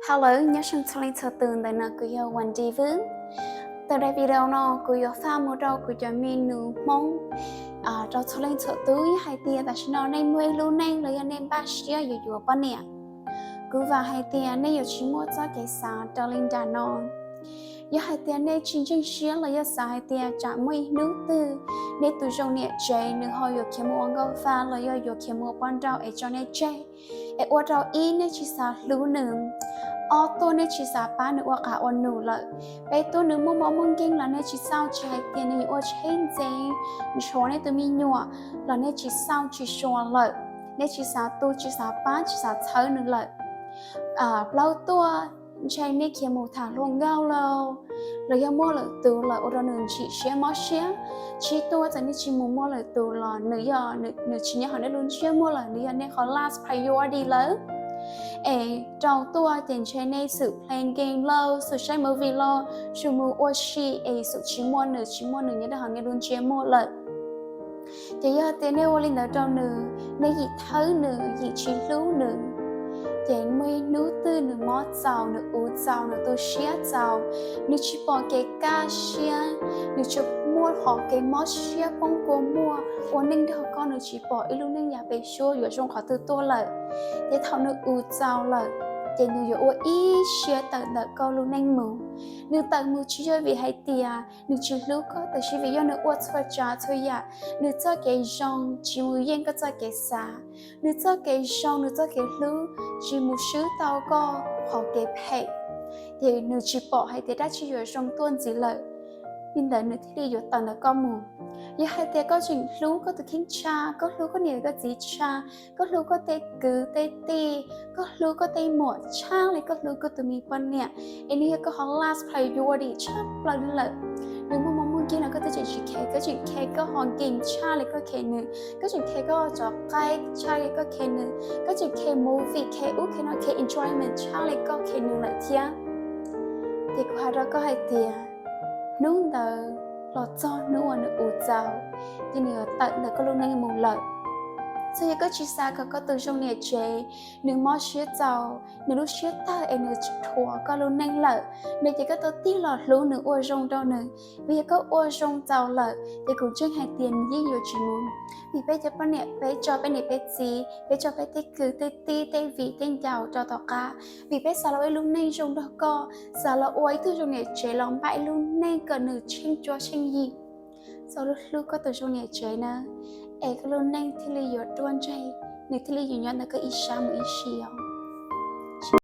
Hello, nyob zoo txhua leej txhua tus, ntawm no kuv yog Wendy Vwj. Tau daim video no kuv yuav faj mus rau kuv cov me nus Hmoob, rau txhua leej txhua tus. Yog hais tias tam sim no nej muaj ib lub neej los yog nej npaj siab yuav yuav poj niam, kuv vam hais tias nej yuav tsis muaj txoj kev xav raws li nram no. Yog hais tias nej tsis ntseeg siab los yog xav hais tias tsam muaj ib hnub twg nej tus zoo niam tsev nws ho yuav khiav mus ua nkauj fa los yog yuav khiav mus ua poj nrauj es tso nej tseg, es ua rau ib nej tsis xav hlub nws, ob tuaj nej tsis xav pab nws ua qas ua num lawm, peb tuaj nws muaj mob muaj nkeeg los nej tsis xauj tsis hais tias nws yuav ua tsheb ntxeev ntshuav nej tus me nyuam los nej tsis xauj tsis sua lawm, nej tsis xav tu tsis xav pab tsis xav txhawb nws lawm. Plaub tuaj ntshe nej khiav mus tham hluas nkauj los, los yog muaj lwm tus lawm ua rau nws ntxhov siab mob siab. Tsib tuaj txawm nej tsis mus muaj lwm tus los nws yog, nws tsis nyob hauv nej lub ntsiab muag lawm, nws yog nej qhov last priority lawm. Es rau tuaj ces ntshe nej xub play game los xub saib movie los xub mus ua si es xub tsis muaj nws, tsis muaj nws nyob rau hauv nej lub ntsiab muag lawm. Ces yog tias nej ua li ntawd rau nws, nej yim thawb nws, yim tsis hlub nws, ces muaj ib hnub twg nws mob txaus, nws ua txaus, nws tu siab txaus, nws tsis pom kev kaj siab, nws tsis muaj qhov kev mob siab poob kua muag ua neej nrog koj, nws tsis pom ib lub neej yav pem suab yuav zoo qhov twg tuaj lawm. Ces thaum nws ua txaus lawm, ces nws yuav ua ib siab tawm ntawm koj lub neej mus. Nws tawm mus tsis yog vim hais tias nws tsis hlub koj, tab sis vim yog nws ua txhua tsav txhua yam, nws txoj kev zoo tsis mus yeej koj txoj kev xav, nws txoj kev zoo, nws txoj kev hlub tsis mus swb tau koj qhov kev phem, ces nws tsis pom hais tias dab tsi yuav zoo tuaj ntxiv lawm. Li ntawd nws thiaj li yuav tawm ntawm koj mus. Yog hais tias koj tseem hlub koj tus kheej tshaj, koj hlub koj niam koj txiv tshaj, koj hlub koj tej kwv tej tij, koj hlub koj tej muam tshaj li koj hlub koj tus me poj niam, es nws yog koj qhov last priority tshaj plaws li lawm, nws muaj mob muaj nkeeg los koj twb tseem tsis khev, koj tseem khev koj qhov game tshaj li koj khev nws, koj tseem khev koj cov qaib tshaj li koj khev nws, koj tseem khev movie, khev ub khev no, khev enjoyment tshaj li koj khev nws lawm thiab. Ces kuv hais rau koj hais tias hnub ntawd los txog hnub uas nws ua txaus, ces nws yuav tawm ntawm koj lub neej mus lawm. Txawm yog koj tsis xav kom koj tus zoo niam tsev nws mob siab txaus, nws lub siab tawg es nws rhuav koj lub neej lawm, nws ces koj tau tig los hlub nws ua zoo rau nws. Vim yog koj ua zoo txaus lawm ces kuv ntseeg hais tias nws yeej yuav tsis mus. Vim peb cov poj niam peb tso peb niam peb txiv, peb tso peb tej kwv tej tij tej viv tej ncaus rau tom qab, vim peb xav los ua ib lub neej zoo nrog koj, xav los ua ib tug zoo niam tsev los npaj ib lub neej kom nws tsheej cuab tsheej yig. Txhob hlub koj tus zoo niam tsev na, es koj lub neej thiaj li yuav ruaj ntseg, nws thiaj li yuav nyob ntawm koj ib sab mus ib sij os.